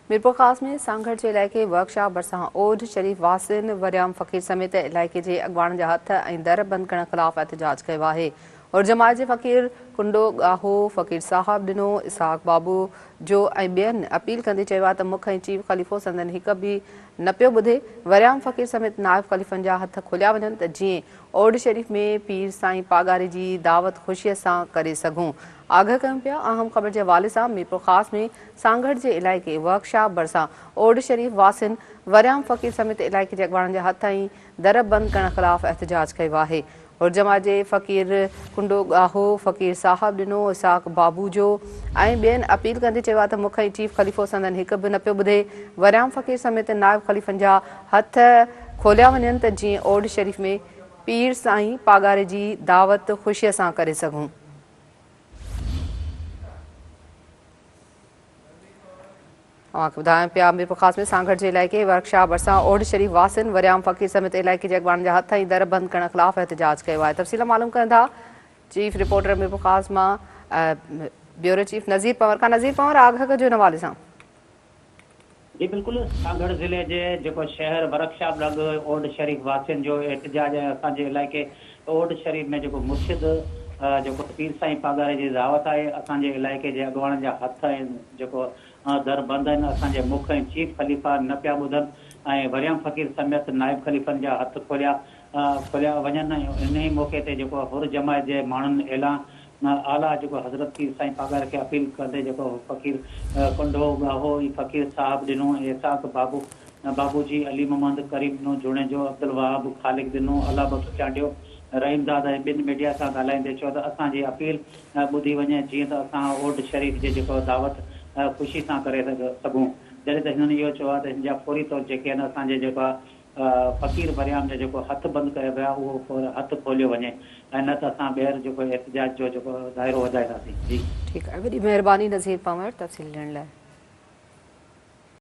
ميرپورخاص ۾ سانگهڙ جي علائقي ورڪشاپ ڀرسان اوڍ شريف واسين وريام فقير سميت علائقي جي اڳواڻن جا هٿ ۽ در بند ڪرڻ خلاف احتجاج ڪيو آهي. حر جماعت جي فقير ڪنڊو ڳاهو، فقير صاحب ڏنو، اسحاق بابو جو ۽ ٻين اپيل ڪندي چيو آهي ته مک ۽ چيف خليفو سندن هڪ به نه پيو ٻڌي، وريام فقير سميت نائب خليفن جا هٿ کوليا وڃن ته جيئن اوڍ شريف ۾ پير سائين پاڳاري جي دعوت خوشيء سان ڪري سگهون. آگاهه ڪيون پيا. اهم خبر جي حوالي سان ميرپورخاص ۾ سانگهڙ جي علائقي ورڪشاپ ڀرسان اوڍ شريف واسين وريام فقير سميت علائقي جي اڳواڻن جا هٿ ۽ در بند ڪرڻ خلاف احتجاج ڪيو آهي. حر جماعت جي فقير ڪنڊو ڳاهو، فقير صاحب ڏنو، اسحاق بابوجو ۽ ٻين اپيل ڪندي چيو آهي ته مک ۽ چيف خليفو سندن هڪ به نه پيو ٻڌي، وريام فقير سميت نائب خليفن جا هٿ کوليا وڃن ته جيئن اوڍ شريف ۾ پير سائين پاڳاري جي دعوت خوشيء سان ڪري سگهون. اوهان کي ٻڌايان پيا ميرپورخاص ۾ سانگهڙ جي علائقي ورڪشاپ ڀرسان اوڍ شريف واسين وريام فقير سميت علائقي جي اڳواڻن جا هٿ ۽ در بند ڪرڻ خلاف احتجاج ڪيو آهي تفصيل معلوم ڪن ٿا چيف رپورٽر ميرپورخاص مان بيورو چيف نذير پنور کان نذير پنور آگاهه ڪجو ان حوالي سان. جي بلڪل سانگهڙ ضلعي جي جيڪو شهر ورڪشاپ لڳ اوڍ شريف واسين جو احتجاج ۽ اسان جي علائقي اوڍ شريف ۾ جيڪو مرشد جيڪو پير سائين پاڳاري جي دعوت آهي اسان جي علائقي جي اڳواڻن جا هٿ ۽ جيڪو در بند آهن اسان جي مک ۽ چيف خليفا نه پيا ٻڌن ۽ وريام فقير سميت نائب خليفن جا هٿ کوليا کوليا وڃن ۽ انهي موقعي تي جيڪو حر جماعت جي ماڻهن اعلان اعليٰ جيڪو حضرت پير سائين پاڳاري کي اپيل ڪندي جيڪو فقير ڪنڍو ڳاهو ۽ فقير صاحب ڏنو ۽ اسحاق بابو بابو جي علي محمد ڪريم ڏنو جوڻيجو عبدالوهاب خالق ڏنو الله بخش چانڊيو رحيم داد ۽ ٻين ميڊيا سان ڳالهائيندي چيو ته اسان جي اپيل ٻڌي وڃي جيئن ته اسان اوڍ شريف جي جيڪو دعوت خوشي سان ڪري سگهون جڏهن ته هنن اهو چيو آهي ته هن جا فوري طور جيڪي آهن اسان جي جيڪو فقير وريام جا جيڪو هٿ بند ڪيا ويا اهو هٿ کوليو وڃي ۽ نه ته اسان ٻيهر جيڪو احتجاج جو جيڪو دائرو وڌائينداسين جي. ٺيڪ آهي وڏي مهرباني نذير پنهور تفصيل ڏيڻ لاء.